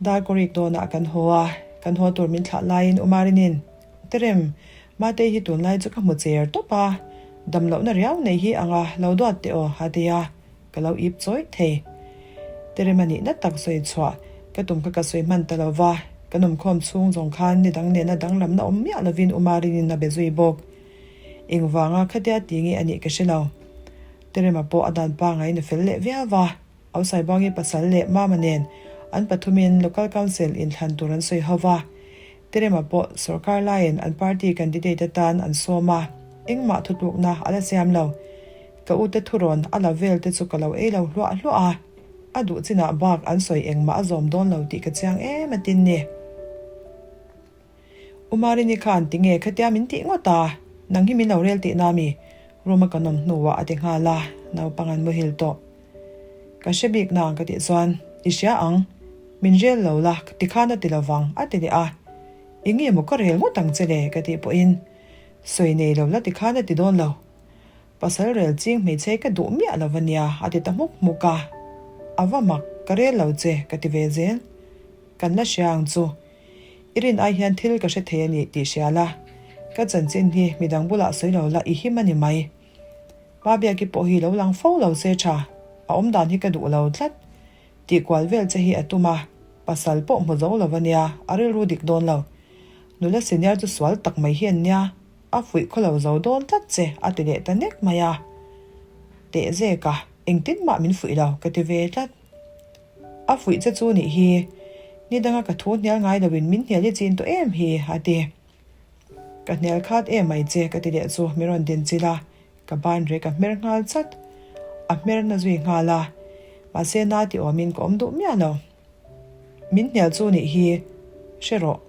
Darkawrik dawnah kan haw a, kan haw tur min thlah laiin Umarinin, Terem, Matei hi tunlai chu ka hmu cher tawp a, damlohna riau nei hi anga lo duat teh aw a ti a, Ka lo ip chawih thei. Terema nihna tak sawi chhuah ka tum kha ka sawi hman ta lo va, ka nawmkhawm chhung zawng khan ni dang nena danglamna awm miah lovin Umarinin a be zui bawk. Engvanga khatia ti nge a nih ka hre lo. Terema pawh a dan pangai na fel leh viau va, Ausaibangi pasal leh Mama nen an pathumin Local Council inthlan tur an sawi ho va, Terema pawh sorkar laiin an party candidate atan an sawm a, engmah thutlukna a la siam lo. Ka ute thurawn a la vel te chu ka lo ei lo hluah hluah a, a duh chinah bak an sawi engmah a zawm dawn lo tih ka chiang em a tin ni. U Marini khan tinge khatia min tih ngawt a, nang hi min lo rel tihna mi? Room a kan awm hnuah a ti nghal a, naupang an muhil tawh. Ka hre bik nang ka tih chuan, I hria ang. Min rel lo la, tikhan a ti lovang, a ti leh a. Eng nge maw ka rel ngawt ang che le? ka tih pawhin, Sawi nei lo la tikhan a ti dawn lo. Pasal rel ching hmeichhe ka duh miah lo va nia, a ti ta hmuk hmuk a. A va mak, ka rel lo che, ka ti ve zel. Kan la hria ang chu. I rin ai hian thil ka hre thei a ni tih hria la. Ka chanchin hi midang bulah sawi lo la i him a ni mai. Pa Biaki pawh hi lo lang fo lo se tha, a awm dan hi ka duh lo tlat. Tih kual vel che hi a tum a, pasal pawh hmu zo lo a nia, a rilru dik dawn lo. Nula senior chu sual tak mai hi an nia, a fuih khaw lo zo dawn tlat che a ti leh ta nek mai a. Teh zek a, engtin mah min fuih lo ka ti ve tlat. A fuih che chu nih hi, ni danga ka thu hnial ngai loin min hnial i chin tawh em hi a ti. Ka hnial khat em mai che ka ti leh chu min rawn din chilh a, ka ban rek a hmer nghal chat. A hmer na zui nghal a, mahse na ti awmin ka awm duh miah lo. Min hnial chu nih hi, hre rawh.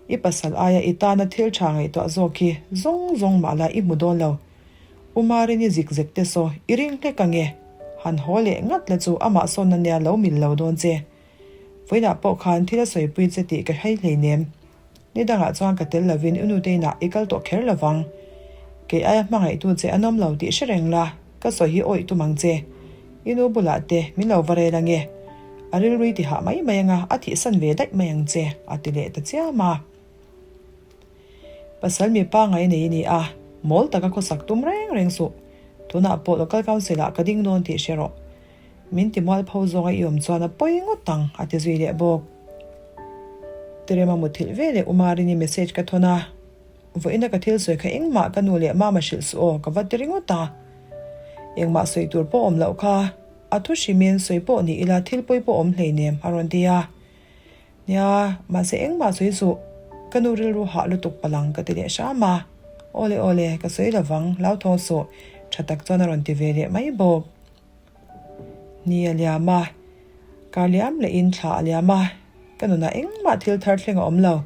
I pasal aia i tana thil tha ngaihtuah zawk hi zawng zawng mah la i hmu dawn lo. U Marini zik zek te saw i ring hlek ange, han haw leh ngat la chu amah sawn ania lo mil lo dawn che. Vawiinah pawh khan thil a sawipui che tih ka hei hleinem. Ni dangah chuan ka tel lovin u nuteinah i kal tawh kher lovang. Kei aia hmangaihtu che an awm lo tih hre reng la, ka sawi hi awih tum ang che. I nu bulah te min lo va rel ange. A rilrui ti hah mai mai anga a thihsan ve daih mai ang che, a ti leh ta chiam a. Pasal mi pangai nei i ni a, mawl taka khawsak tum reng reng suh. Tunah pawh Local Council ah ka ding dawn tih hre rawh. Min ti mualpho zawnga i awm chuan a pawi ngawt ang, a ti zui leh bawk. Terema muthilh ve leh Umarini message ka thawn a, Vawiina ka thil sawi kha engmah ka nu leh mama hrilh suh aw, ka va ti ringawt a. Engmah sawi tur pawh awm loh kha, a thu hrimin sawi pawh ni ila thil pawi pawh awm hleinem, a rawn ti a. Nia, mahse engmah sawi suh, ka nu rilru hah lutuk palang ka ti leh hram a. Awle awle, ka sawi lovang, hlauthawng suh, tha tak chuan a rawn ti ve leh mai bawk. Ni a liam a, kar liam lehin thla a liam a, ka nunah engmah thil thar thleng a awm lo.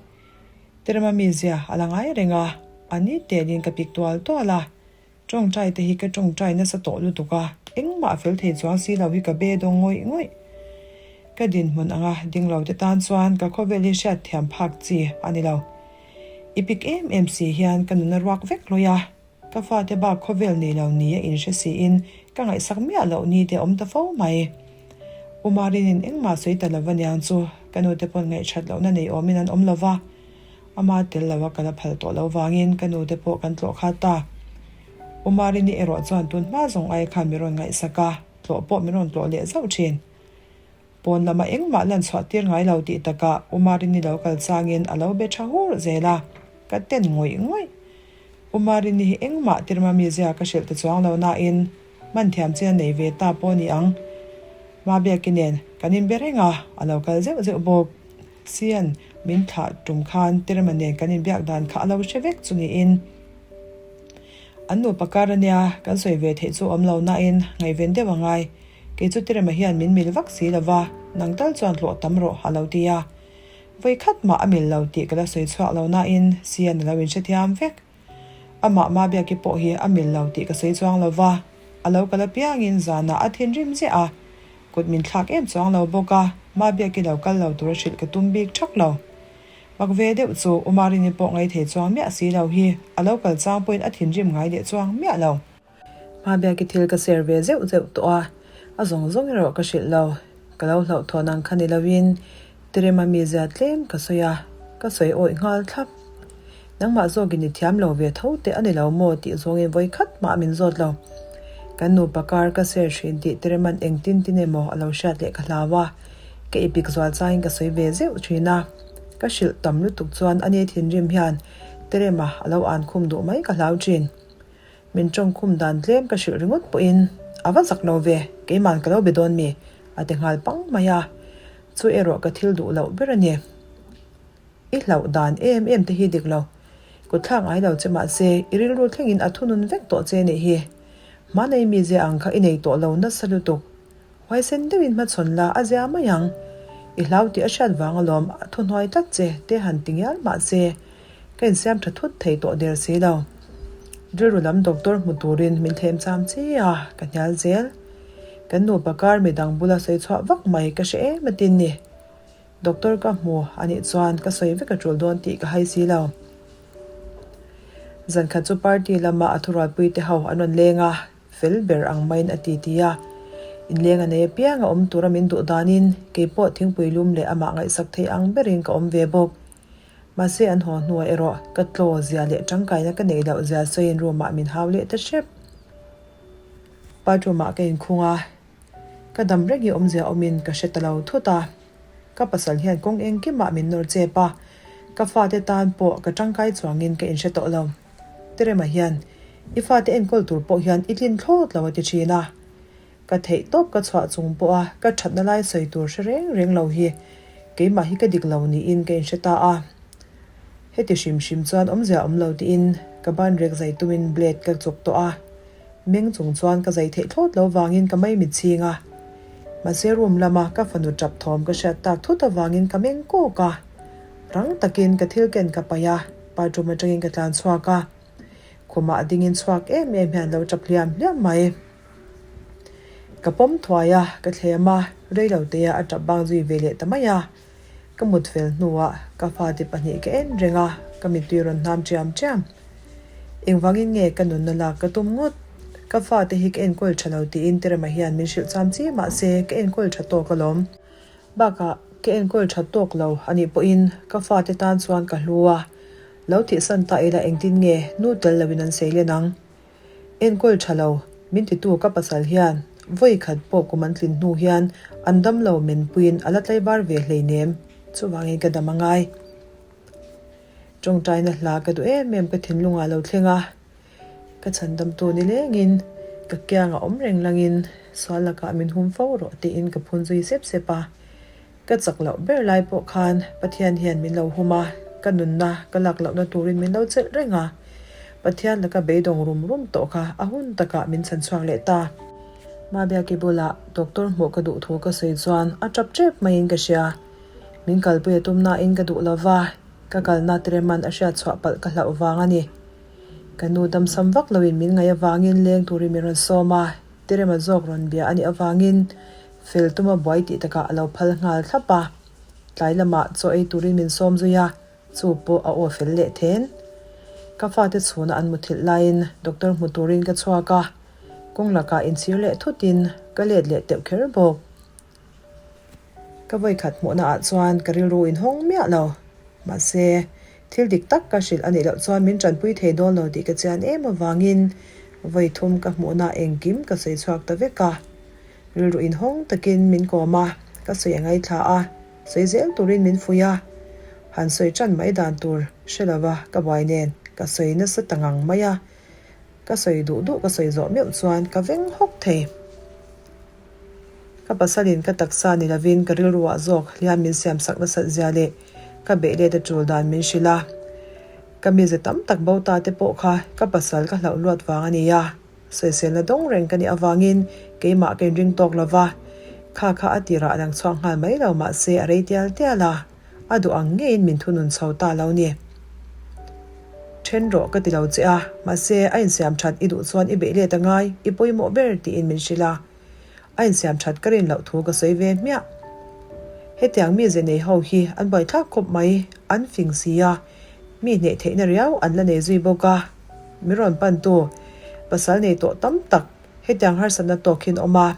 Terema mizia a la ngai reng a, a ni telin ka pik tual tual a. Tawngtai te hi ka tawngtai nasa tawh lutuk a, engmah fel thei chuang si lo hi ka be dawng ngawih ngawih. Ka dinhmun anga ding lo te tan chuan ka khawvel hi hriat thiam phak chi a ni lo. I pik em em si hian ka nuna ruak vek hlawih a, ka fate bak khawvel nei lo ni a inhre siin ka ngaihsak miah loh ni te awm ta fo mai. U Marinin engmah sawi ta lova niang chu ka nute pawn ngaihṭhat lohna nei awmin an awm lova. Ama tel lo a ka la phal tawh lo vangin ka nu te pawh kan tlawh khat ta. U Marini erawh chuan tun hma zawng ai khan min rawn ngaihsak a, tlawh pawh min rawn tlawh leh zauh thin. Pawn lama engmah lan chhuah tir ngai lo tih takah U Marini lo kal changin a lo be tha hur zel a, ka ten ngawih ngawih. U Marini hi engmah tirma mizia ka hrilh ta chuang lo nain hman thiam chin a nei ve ta pawh a ni ang. Mabiaki nen kan inbe reng a, a lo kal zeuh zeuh bawk. Sian min thlah tum khan Terema nen kan inbiak dan kha a lo hre vek chu niin an nupa kar ania kan sawi ve theih chu awm lo nain ngaihven deuh a ngai. Kei chu Terema hian min mil vak si lova, nang tal chuan hlawh tam rawh a lo ti a. Vawi khat mah a mil lo tih ka la sawi chhuak lo nain Sian a lo inhrethiam vek. Amah Mabiaki pawh hi a mil lo tih ka sawi chuang lo va, a lo kal apiangin zanah a thinrim ziah a, kut min thlak em chuang lo bawk a, Mabiaki lo kal lo tura hrilh ka tum bik thak lo. Mak ve deuh chu U Marini pawh ngaithei chuang miah si lo hi a lo kal chang pawhin a thinrim ngai leh chuang miah lo. Mabiaki thil ka share ve zeuh zeuh tawh a, a zawng zawng erawh ka hrilh lo. Ka lo hlauhthawn ang kha ni loin Terema mizia tlem ka sawi a, ka sawi awih nghal thlap. Nangmah zawkin i thiam lo ve tho teh a ni lo maw tih zawngin vawi khat mah min zawt lo. Kan nupa kar ka share thin tih Terema'n engtin tin emaw a lo hriat leh ka hlau a, ka ipik zual changin ka sawi ve zeuh thin a. Ka hrilh tam lutuk chuan a ni thinrim hian Terema a lo an khum duh mai ka hlau thin. Min tawngkhum dan tlem ka hrilh ringawt pawhin a va zak lo ve, keiman ka lo be dawn mi? a ti nghal pang mai a, chu erawh ka thil duh loh ber a ni. I hlauh dan em em te hi dik lo, kutthlak ngai lo che mahse i rilru thlengin a thunun vek tawh che nih hi. Hmanei mizia ang kha i nei tawh lo nasa lutuk. Huaisen deuhin hmachhawn la a zia mai ang. I hlau tih a hriat vang alawm a thuhnuai tlat che te han ti ngial mah se ka insiam tha thut thei tawh der si lo. Rilru lam doctor hmu turin min thlem cham chi a, ka hnial zel. Kan nupa kar midang bula sawi chhuah vak mai ka hre em atin ni. Doctor ka hmu a nih chuan ka sawi vek a tul dawn tih ka hai si lo. Zankhat chu party lama a thurualpui te ho an rawn leng a, fel ber ang maiin a ti ti a. Inleng a nei apiang a awm tura min duh danin kei pawh thingpui lum leh amah ngaihsak thei ang berin ka awm ve bawk. Mahse an haw hnuah erawh ka tlaw zia leh tangkaina ka neih loh zia sawiin room ah min hau leh ta hrep. Bathroom ah ka inkhung a, ka dam reng hi awmzia awmin ka hre ta lo thut a. Ka pasal hian kawng engkimah min nawr chep a, ka fate tan pawh ka tangkai chuangin ka inhre tawh lo. Terema hian, I fate enkawl tur pawh hian i tlin thlawt lo a ti thin a. Ka theih tawp ka chhuah chung pawha ka thatna lai sawi tur hre reng reng lo hi keimah hi ka dik lo niin ka inhre ta a. Heti hrim hrim chuan awmzia awm lo tiin ka ban rek zai tumin blade ka chuk tawh a. Meng chung chuan ka zai theih thlawt lo vangin ka mai mit chhing a. Mahse room lama ka fanu tap thawm ka hriat tak thut avangin ka meng kawk a. Rang takin ka thil ken ka paih a, bathroom atangin ka tlan chhuak a. Khumah dingin chhuak em em hian lo tap hliam hliam mai. Ka pawm thuai a, ka thlem a, reilo te a tap bang zui ve leh ta mai a. Ka mut fel hnuah ka fate pahnih ka en reng a, ka mittui rawn hnam ṭiam ṭiam. Engvangin nge ka nunna lak ka tum ngawt? Ka fate hi ka enkawl ṭha lo tiin Terema hian min hrilh cham chi mahse ka enkawl ṭha tawk alawm. Bakah ka enkawl ṭha tawk lo a nih pawhin ka fate tan chuan ka hlu a, lo tihsan ta ila engtin nge nu tel loin an sei len ang? Enkawl tha lo, min titu ka pasal hian vawi khat pawh kum an tlin hnu hian an dam lo men puiin a la tlaivar ve hleinem, chuvangin ka dam a ngai. Tawngtaina hla ka duh em em ka thinlungah lo thleng a, ka chhandamtu ni lengin ka kiangah awm reng langin sual lakah min hum fo rawh tiin ka phun zui sep sep a. Ka chak loh ber lai pawh khan Pathian hian min lo hum a, ka nunna ka lak lohna turin min lo chelh reng a. Pathian laka beidawng rum rum tawh kha a hun takah min chhan chhuak leh ta. Mabiaki bulah doctor hmuh ka duh thu ka sawi chuan a tap tep maiin ka hria. Min kalpui a tum nain ka duh lo va, ka kalna Tereman a hriat chhuah palh ka hlauh vang a ni. Ka nu damsam vak loin min ngaih avangin leng turin min rawn sawm a, Terema zawk rawn bia a nih avangin Fel tuma buai tih takah a lo phal nghal thlap a, tlai lamah chaw ei turin min sawm zui a, chu pawh a aw fel leh then. Ka fate chhuna an muthilh laiin doctor hmu turin ka chhuak a, kawng lakah inchhir leh thutin ka let leh teuh kher bawk. Ka vawikhat hmuhna ah chuan ka rilru inhawng miah lo. Mahse, thil dik tak ka hrilh a nih loh chuan min tanpui thei dawn lo tih ka chian em avangin vawi thum ka hmuhna engkim ka sawi chhuak ta vek a. Rilru inhawng takin min kawm a, ka sawi a ngaithla a, sawi zel turin min fuih a. Han sawi tan mai dan tur hre lova ka buai nen ka sawi nasa ta ngang mai a, ka sawi duh duh ka sawi zawh meuh chuan ka veng hawk thei. Ka pasalin ka taksa ni lovin ka rilruah zawk hliam min siam sak nasat zia leh ka beih let a tul dan min hrilh a. Ka mize tam tak bo ta te pawh kha ka pasal ka hlauh luat vang a ni a. Sawiselna dawng reng ka nih avangin keimah ka inring tawk lo va, kha kha a tirah a lang chhuak nghal mai lo mahse a rei tial tial a, a duh ang ngeiin min thunun chho ta lo ni. Then rawh ka ti lo che a, mahse a insiam that i duh chuan i beih let a ngai, i pawimawh ber tiin min hrilh a. A insiam that ka rin loh thu ka sawi ve hmiah. Hetiang mi ze nei ho hi an buaithlak khawp mai, an fing si a, mi hneh theihna riau an la nei zui bawk a. Mi rawn pantu pasal nei tawh tam tak hetiang harsatna tawk hian awm a,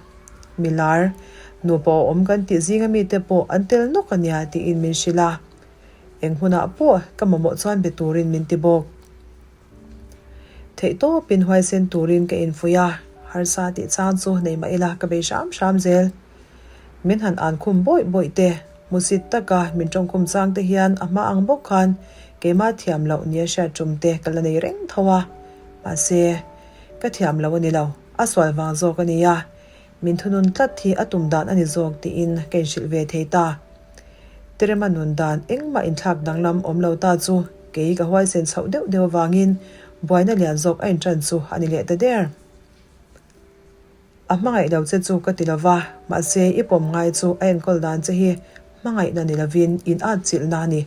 mi lar, nupa awm kan tih zinga mite pawh an tel nawk a nia tiin min hrilh a, eng hunah pawh ka mamawh chuan be turin min ti bawk. Theihtawpin huaisen turin ka infuih a, harsa tih chang chu nei mah ila ka bei hram hram zel. Min han an khum bawih bawih te, hmusit taka min tawngkhum chang te hian a hma ang bawk khan keimah thiam loh nia hriat tum te ka la nei reng tho a. Mahse, ka thiam lo a ni lo, a sual vang zawk a nia. Min thunun tlat hi a tum dan a ni zawk tiin ka inhrilh ve thei ta. Terema nun dan engmah inthlak danglam awm lo ta chu kei ka huaisen chhoh deuh deuh avangin buaina lian zawk a inṭan chu a ni leh ta der. A hmangaih lo che chu ka ti lo va, mahse i pawm ngai chu a enkawl dan che hi hmangaihna ni lovin in at chilhna a ni.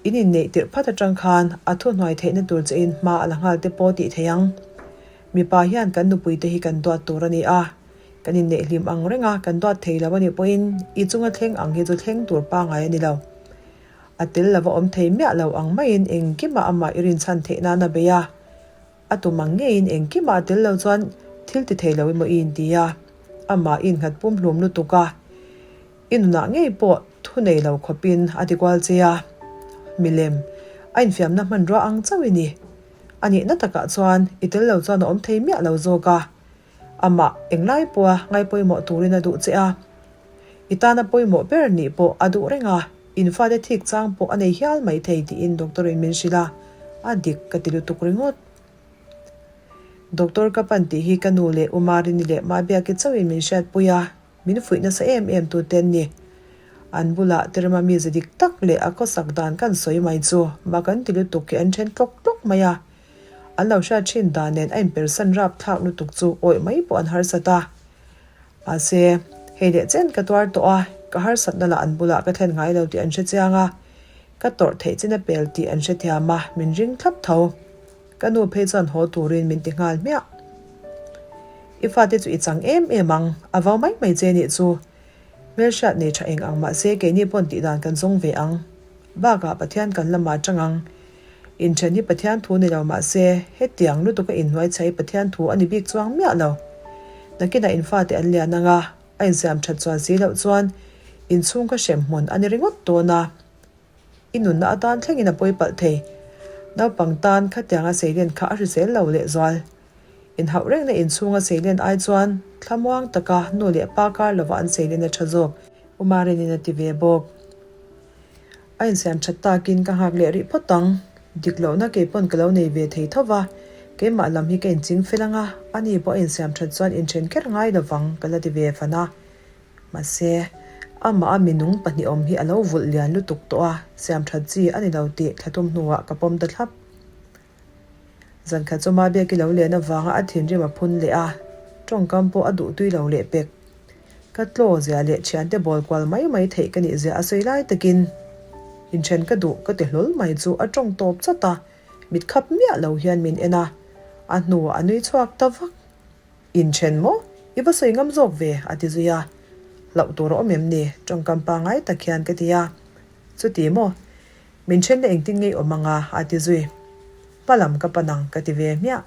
In inneih tirh phat atang khan a thuhnuai theihna tur che in hma a la nghal te pawh tih thei ang. Mipa hian kan nupui te hi kan duat tur a ni a. Kan inneih hlim ang reng a, kan duat thei lo a nih pawhin i chunga thleng ang hi chu thleng tur pangngai a ni lo. A tel lova awm thei miah lo ang maiin engkimah amah i rinchhan theih nan a bei a. A tum ang ngeiin engkimah a tel lo chuan thil ti thei lo emaw i inti a, amah i innghat pumhlum lutuk a. I nunah ngei pawh thu nei lo khawpin a ti kual che a, milem a infiamna hmanrua ang chauh i ni. A nihna takah chuan i tel lo chuan a awm thei miah lo zawk a, amah englai pawha ngaipawimawh turin a duh che a. I tana pawimawh ber nih pawh a duh reng a, in fate thik chang pawh a nei hial mai thei tiin doctor in min hrilh a, a dik ka ti lutuk ringawt. Doctor ka pan tih hi ka nu leh U Marini leh Mabiaki chauhin min hriatpui a, Min fuih nasa em em tu te an ni. An bulah Terema mize dik tak leh a khawsak dan kan sawi mai chu mak an ti lutuk hi an then tlawk tlawk mai a. An lo hriat thin dan nen a inpersan rap thlak lutuk chu awih mai pawh an harsat a. Mahse, hei leh chen ka tuar tawh a, ka harsatna lah an bulah ka thlen ngai lo tih an hre chiang a, ka tawrh theih chin a pel tih an hrethiam a, min ring thlap tho. Ka nu phei chuan haw turin min ti nghal hmiah. I fate chu i chang em em ang, a vau mai mai che nih chu. Hmelhriat nei tha eng ang mahse keini pawn tih dan kan zawng ve ang. Bakah Pathian kan lamah tang ang. Inthen hi Pathian thu ni lo mahse hetiang lutuka inhnuai chhai Pathian thu a ni bik chuang miah lo. Nakinah in fate an lian ang a, a insiam that chuan si loh chuan inchhung ka hrem hmun a ni ringawt dawn a. I nunna atan thlengin a pawi palh thei. Naupang tan khatianga seilen kha a hrisel lo lehzual. Inhauh rengna inchhunga seilen ai chuan thlamuang taka nu leh pa kar lova an seilen a tha zawk. U Marin-in a ti ve bawk. A insiam that takin ka nghak leh rih phawt ang. Dik lohna kei pawn ka lo nei ve thei tho va, keimah lam hi ka inching fel ang a, ani pawh a insiam that chuan inthen kher ngai lovang ka la ti ve fan a. Mahse, amah a minung pahnih awm hi a lo vulh lian lutuk tawh a, siam that chi a ni lo tih thlatum hnuah ka pawm ta thlap. Zankhat chu Mabiaki lo len avanga a thinrim a phun leh a, tawngkam pawh a duh tui lo leh pek. Ka tlaw zia leh thiante bawl kual mai mai theih ka nih zia a sawi lai takin inthen ka duh ka ti hlawl mai chu a tawng tawp chawt a, mit khap miah lo hian min en a, a hnuah a nui chhuak ta vak. Inthen maw? I va sawi ngam zawk ve, a ti zui a. Hlauh tur a awm em ni? Tawngkam pangngai tak hian ka ti a. Chuti maw? Min then na engtin ngei awm ang a, a ti zui. Hma lam ka pan ang, ka ti ve hmiah.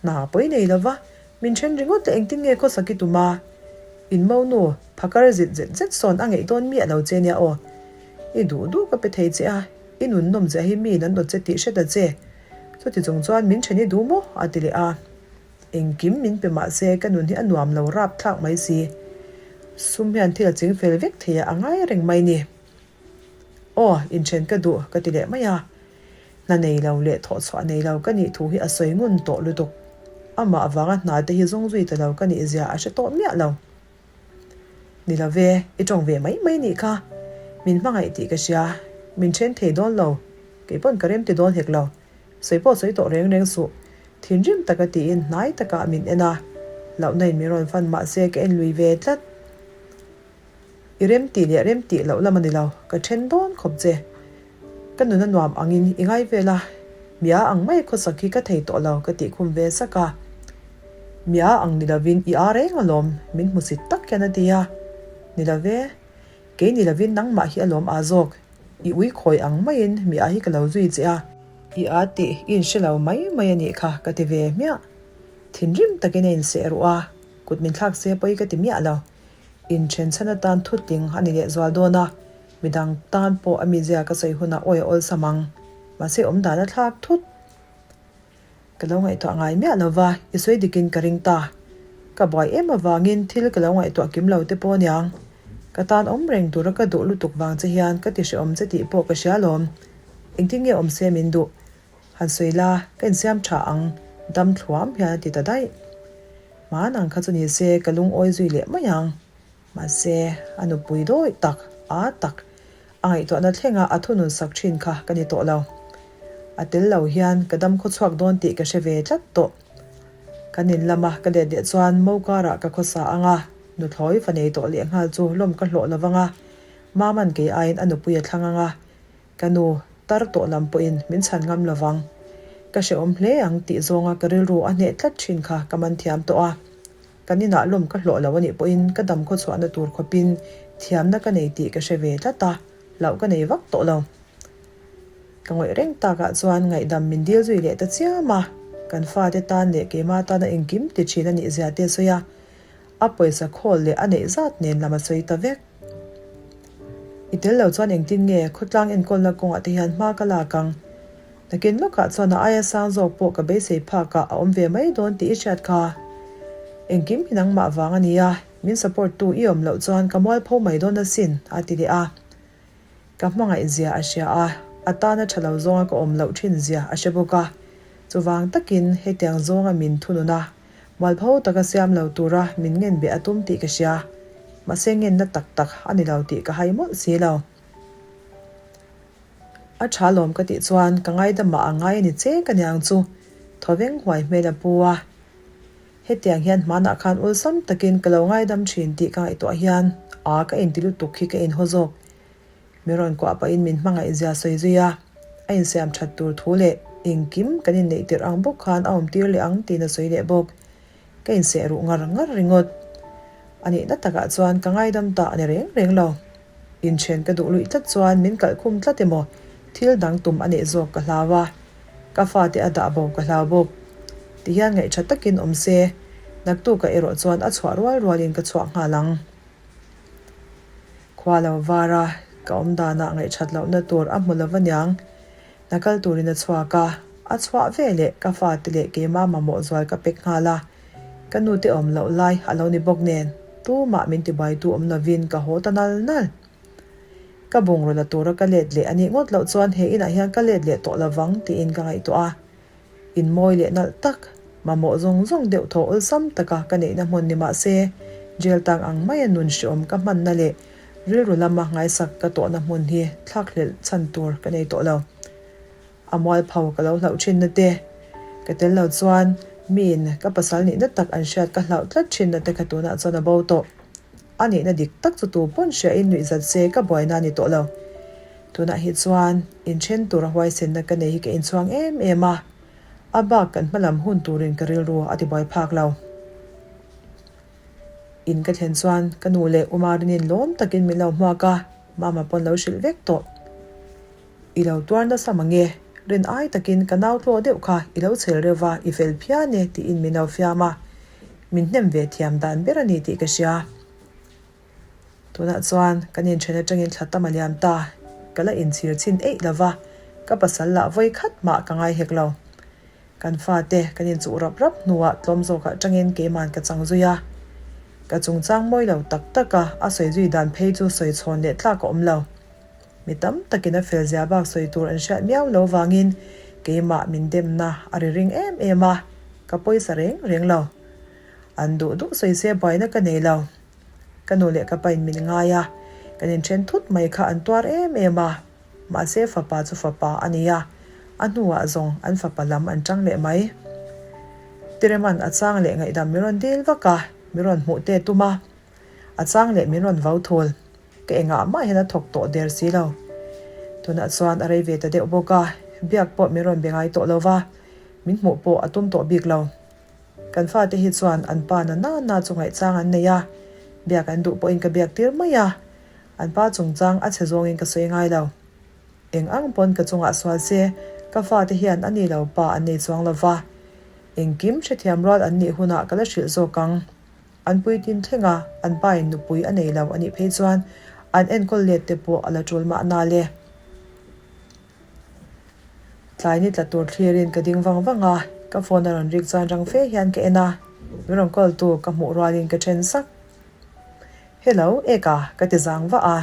Hna pawi nei lo va, min then ringawt la engtin nge khawsak i tum a? In monu, phakar zit zet zet sawn a ngeih dawn miah lo che nia aw. I duh duh ka pe thei che a, i nun nawm zia hi miin an awt che tih hre ta che. Chuti chung chuan min then i duh maw? a ti leh a. Engkim min pe mah se ka nun hi a nuam lo rap thlak mai si. Sum hian thil a ching fel vek thei a, a ngai reng mai ni. Aw, inthen ka duh ka ti leh mai a. Hna nei lo leh thawhchhuah nei lo ka nih thu hi a sawi ngun tawh lutuk. Amah avanga hna te hi zawng zui ta lo ka nih zia a hre tawh miah lo. Ni lo ve, i tawng ve mai mai nih kha. Min hmangaih tih ka hria. Min then thei dawn lo. Kei pawn ka rem ti dawn hek lo. Sawi pawh sawi tawh reng reng suh. Thinrim taka tiin hnai takah min en a. Hlauhna in min rawn fan mahse ka en lui ve tlat. I rem tih leh rem tih loh lam a ni lo, ka then dawn khawp che. Ka nuna nuam angin i ngai vel a, Mia ang mai khawsak hi ka thei tawh lo ka tih khum ve sak a. Mia ang ni lovin i a reng alawm, min hmusit tak hian a ti a. Ni lo ve, kei ni lovin nangmah hi alawm aa zawk, i ui khawi ang maiin Mia hi ka lo zui che a. I a tih i inhre lo mai mai a nih kha ka ti ve hmiah. Thinrim takin a inseh ruh a, kut min thlak se pawi ka ti miah lo. Inthen chhan atan thutling a ni leh zual dawn a, midang tan pawh a mizia ka sawi hunah awi a awlsam ang. Mahse awmdan a thlak thut. Ka lo ngaihtuah ngai miah lo va, i sawi dikin ka ring ta. Ka buai em avangin thil ka lo ngaihtuah kim lo te pawh aniang. Ka tan awm reng tura ka duh lutuk vang che hian ka ti hrehawm che tih pawh ka hria alawm. Engtin nge awm se min duh? Han sawi la, ka insiam tha ang, dam thluam hian a ti ta daih. Hman ang kha chu ni se ka lungawi zui leh mai ang. Mahse, a nupui dawih tak, a tak, a ngaihtuahna thlenga a thunun sak thin kha ka ni tawh lo. A tel lo hian ka dam khawchhuak dawn tih ka hre ve tlat tawh. Kan in lama ka let leh chuan mo karah ka khawsa ang a, nuthlawi fa nei tawh lehnghal chu lawm ka hlawh lo vang a, Maman kei aiin a nupui a thlang ang a, Ka nu, tar tawh lam pawhin min chhan ngam lovang. Ka hrehawm hle ang tih zawnga ka rilru a hneh tlat thin kha ka man thiam tawh a. Kan inah lawm ka hlawh lo a nih pawhin ka dam khawchhuahna tur khawpin thiamna ka nei tih ka hre ve tlat a, hlauh ka nei vak tawh lo. Ka ngawih reng takah chuan ngaihdam min dil zui leh ta chiam a, kan fate tan leh keima tana engkim ti thin a nih zia te a sawi a, a pawisa khawl leh a neih zat nen lam a sawi ta vek. I tel lo chuan engtin nge khawtlang enkawlna kawngah te hian hma ka lak ang? Nakin lawkah chuan a aia sang zawk pawh ka beisei phakah a awm ve mai dawn tih i hriat kha. Engkim hi nangmah vang a nia, min support tu i awm loh chuan ka mualpho mai dawn asin, a ti leh a. Ka hmangaih zia a hria a, a tana tha lo zawnga ka awm loh thin zia a hre bawk a. Chuvang takin hetiang zawnga min thunun a, mualpho taka siam lo tura min ngen beh a tum tih ka hria. Mahse ngenna tak tak a ni lo tih ka hai mawlh si lo. A tha lawm ka tih chuan ka ngaidamah a ngai a ni che ka niang chu thawveng huai hmel a pu a. Hetiang hian hmanah khan awlsam takin ka lo ngaidam thin tih ka ngaihtuah hian a ka inti lutuk hi ka inhaw zawk. Mi rawn kuah pahin min hmangaih zia sawi zui a, a insiam that tur thu leh engkim kan inneih tirh ang bawk khan a awmtir leh ang tiin a sawi leh bawk. Ka inseh ruh ngar ngar ringawt. A nihna takah chuan ka ngaidam ta a ni reng reng lo. Inthen ka duh luih tlat chuan min kalh khum tlat emaw thil dang tum a neih zawk ka hlau a, ka fate a dah bo ka hlau bawk. Tihian ngaihṭha takin awm se, naktukah erawh chuan a chhuah rual rualin ka chhuak nghal ang. Khua lo var a, ka awm danah ngaihṭhat lohna tur a hmu lo va niang. Hna kal turin a chhuak a, a chhuah ve leh ka fate leh keimah mamawh zual ka pek nghal a, ka nute awm loh lai a lo ni bawk nen tumah min tibaitu awm lovin ka haw ta nal nal. Ka bungraw la tura ka let leh a nih ngawt loh chuan he inah hian ka let leh tawh lovang tiin ka ngaihtuah a, in mawi leh nalh tak, mamawh zawng zawng deuh thaw awlsam taka ka neihna hmun ni mah se jail tang ang maia nun hreawm ka hmanna leh Rilru lama ngaisak ka tawhna hmun hi thlakhlelh chhan tur ka nei tawh lo. A mualpho ka lo hlauh thinna te, ka tel lo chuan miin ka pasal nihna tak an hriat ka hlauh tlat thinna te kha tunah chuan a bo tawh. A nihna dik tak chu tu pawn hriain nuihzat se ka buaina a ni tawh lo. Tunah hi chuan inthen tura huaisenna ka nei hi ka inchhuang em em a, a bak kan hmalam hun turin ka rilru a tibuai phak lo. In ka thlen chuan ka nu leh Umarinin lawm takin min lo hmuak a, Mama pawn lo hrilh vek tawh. I lo tuar nasa mange, rin ai takin ka nau tlaw deuh kha i lo chhel reuh va, i fel phian e tiin min lo fiam a, min hnem ve thiam dan ber a ni tih ka hria. Tunah chuan kan inthen atangin thla tam a liam ta, ka la inchhir chhin eih lo va, ka pasal lah vawi khat mah ka ngai hek lo. Kan fate kan inchuh rap rap hnuah tlawm zawkah tangin keiman ka chang zui a. Ka chungchang mawi lo tak tak a, a sawi zui dan phei chu sawi chhawn leh tlak a awm lo. Mi tam takin a fel zia bak sawi tur an hriat miau lo vangin keimah min demna a ri ring em em a, ka pawisa reng reng lo. An duh duh sawi se buaina ka nei lo. Ka nu leh ka pain min ngai a, kan inthen thut mai kha an tuar em em a. Mahse fapa chu fapa a ni a, a hnuah zawng an fapa lam an chang leh mai. Tireman a chang leh ngaihdam min rawn dil vak a, min rawn hmuh te tum a, a chang leh min rawn vau thul. Ka engah mah hian a thawk tawh der si lo. Tunah chuan a rei ve ta deuh bawk a, biak pawh min rawn be ngai tawh lo va, min hmuh pawh a tum tawh bik lo. Kan fate hi chuan an pa na na na chu ngaihchang an nei a, biak an duh pawhin ka biak tir mai a, An pa chungchang a chhe zawngin ka sawi ngai lo. Eng ang pawn ka chungah sual se, ka fate hian a ni lo pa an nei chuang lo va. Engkim hrethiam rual an nih hunah ka la hrilh zawk ang. An puitin thleng a, an pain nupui a nei lo a nih phei chuan an enkawl let te pawh a la tul mahna le. Tlai ni tla tur thlirin ka ding vang vang a, ka phone a rawn rik chuan rang fe hian ka en a, min rawn call tu ka hmuh rualin ka then sak. Hello, Eka, ka ti zang vah a.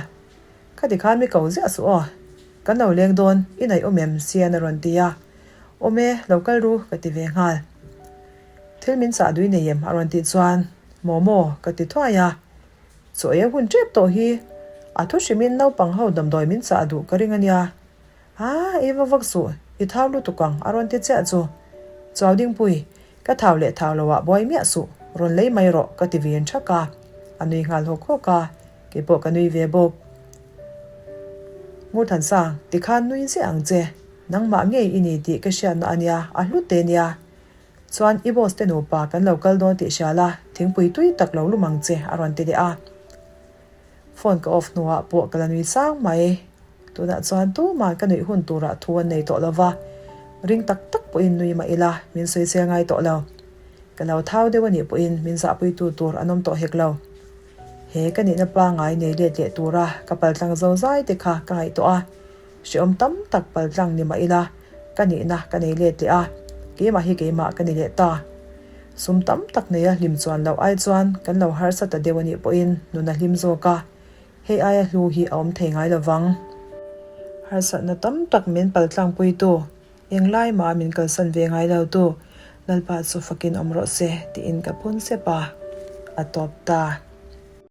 Ka ti khan mi ko ziah suh aw. Kan lo leng dawn, i naih awm em? Sian a rawn ti a. Awm e, lo kal ru, ka ti ve nghal. Thil min chah dui nei em? a rawn tih chuan, Maw maw, ka ti thuai a. Chaw ei a hun tep tawh hi. A thu hrimin naupang ho damdawi min chah duh ka ring a nia. Aa, ei vak vak suh, i thau lutuk ang, a rawn ti chiah chu. Chuau Dingpui, ka thau leh thau lo ah buai miah suh, rawn lei mai rawh, ka ti vin thak a. A nui nghal hawk hawk a, kei pawh ka nui ve bawk. Ngurthansang, tikhan nui ziah ang che, nangmah ngei i ni tih ka hriatna a nia, a hlu te nia. Chuan i boss te nupa kan lo kal dawn tih hria la, thingpui tui tak lo lum ang che a rawn ti leh a. Phone ka off hnuah pawh ka la nui sang mai. Tunah chuan tumah ka nuih hun turah thu an nei tawh lo va, ring tak tak pawhin nui mah ila min sawisel ngai tawh lo. Ka lo thau deuh a nih pawhin min zahpuitu tur an awm tawh hek lo. He ka nihna pangngai nei let leh tura ka paltlang zo zai te kha ka ngaihtuah a, hrehawm tam tak paltlang ni mah ila ka nihna ka nei let leh a, keimah hi keimah ka ni leh ta. Sum tam tak neia hlim chuan loh ai chuan kan lo harsa ta deuh a nih pawhin nun a hlim zawk a, hei aia hlu hi a awm thei ngai lo vang. Harsatna tam tak min paltlangpuitu. Englai mah min kalsan ve ngai lo tu, Lalpa chu fakin awm rawh se, tiin ka phun sep a, a tawp ta.